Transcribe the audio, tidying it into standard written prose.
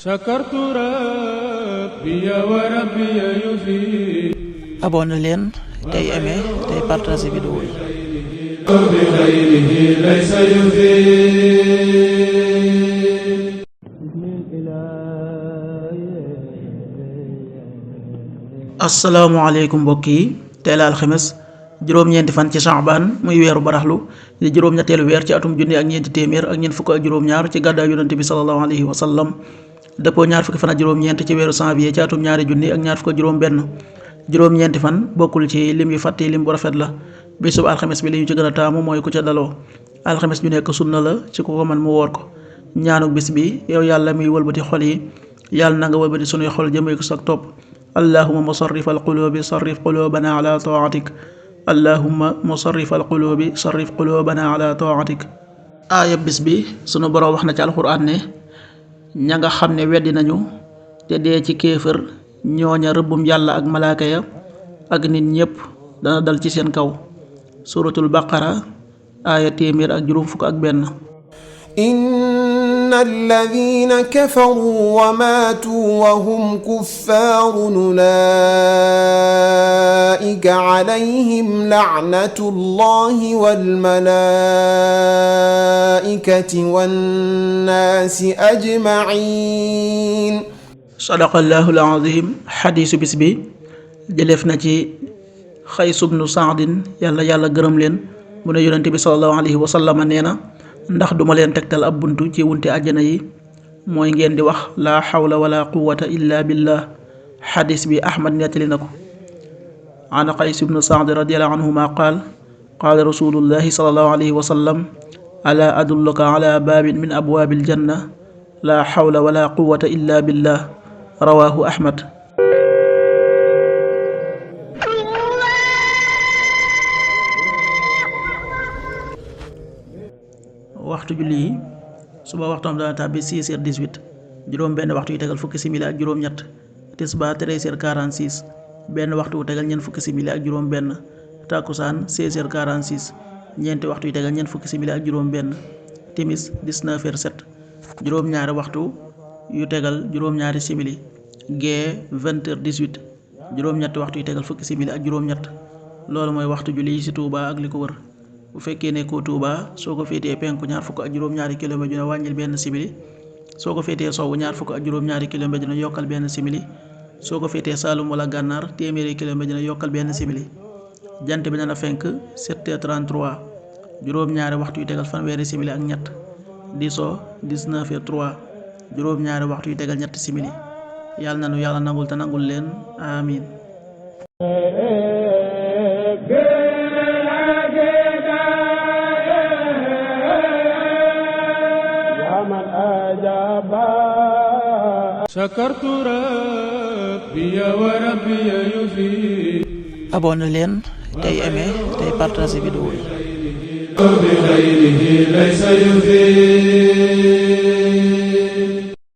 شكرت ربي وربي يفيد. abonné leen tey aimé tey partager vidéo yi. بخيره ليس يفيد. asalaamaaleykum mbokk yi tey la alxames juróom-ñeenti fan ci Sha'ban muy weeru baraxlu di juróom-ñetteelu weer ci atum junni ak ñeenti téeméer ak ñeent fukk ak juróom-ñaar ci gàddaay yonante bi sallallahu alayhi wa sallam dëppoo ñaar fukki fan ak juróom-ñeent ci weeru janvier ci atum ñaari junni ak ñaar fukk ak juróom-benn juróom-ñeenti fan bokkul ci lim yu fàtte lim bu rafet la bisub alxames bi li ñu ci gën a taamu mooy ku ca daloo alxames ju nekk sunna la ci ku ko man mu woor ko ñaanu bis bi yow yàlla muy wëlbati xol yi yàlla na nga wëlbati sunuy xol jëmee ko sa topp allahumma musarrif alqulubi sarrif qulubana ala taatik allahumma musarrif alqulubi sarrif qulubana ala taatik aaya bis bi sunu boroom wax na ci alxuraan ne ña nga xam ne weddi nañu te dee ci kéefër ñooña rëbbum yàlla ak malaaka ya ak nit ñépp dana dal ci seen kaw suratul baqara aaya téeméer ak juróom fukk ak benn. إن الذين كفروا وماتوا وهم كفار أولئك عليهم لعنة الله والملائكة والناس أجمعين. sadaqallahul azim. xadiisu bis bi jëleef na ci Xays ibnu Saadin yàlla gërëm leen mu ne yonente bi sallallahu alayhi wa sallam nee na ndax duma leen tegtal ab buntu ci wunte àjjana yi mooy ngeen di wax laa xawla wala quwwata illa billah. xadis bi ahmad nettali na ko. an qays ibnu saad radiallahu anhuma qaal qaala rasulullahi salallahu alayhi wa sallam ala adulluka ala baabin min abwaabil janna laa xawla wala quwwata illa billah rawaahu ahmad. waxtu julli yi suba waxtoom dana tàbbi 6h18 juróom benn waxtu yu tegal fukki simili ak juróom ñett tisbaar 13h46 benn waxtu wu tegal ñeent fukki simili ak juróom benn takkusaan 16h46 ñeenti waxtu yu tegal ñeent fukki simili ak juróom benn timis 19h07 juróom ñaari waxtu yu tegal juróom ñaari simili gee 20h18 juróom ñetti waxtu yu tegal fukki simili ak juróom ñett loolu mooy waxtu julli yi ci Touba ak li ko wër. bu fekkee ne ko Touba soo ko féetee penku ñaar fukk ak juróom-ñaari kilomètre dina wàññil benn simili soo ko féetee sowwu ñaar fukk ak juróom-ñaari kilomètre dina yokkal benn simili soo ko féetee Saalum wala Gànnaar téeméeri kilomètre dina yokkal benn simili jant bi dana fenk 7h33 juróom-ñaari waxtu yu tegal fanweeri simili ak ñett di so 19h03 juróom-ñaari waxtu yu tegal ñetti simili yàlla na nu yàlla nangul te nangul leen amiin. شكرت ربي وربي يفيد. abonné leen tey aimé tey partager vidéo yi. بخيره ليس يفيد.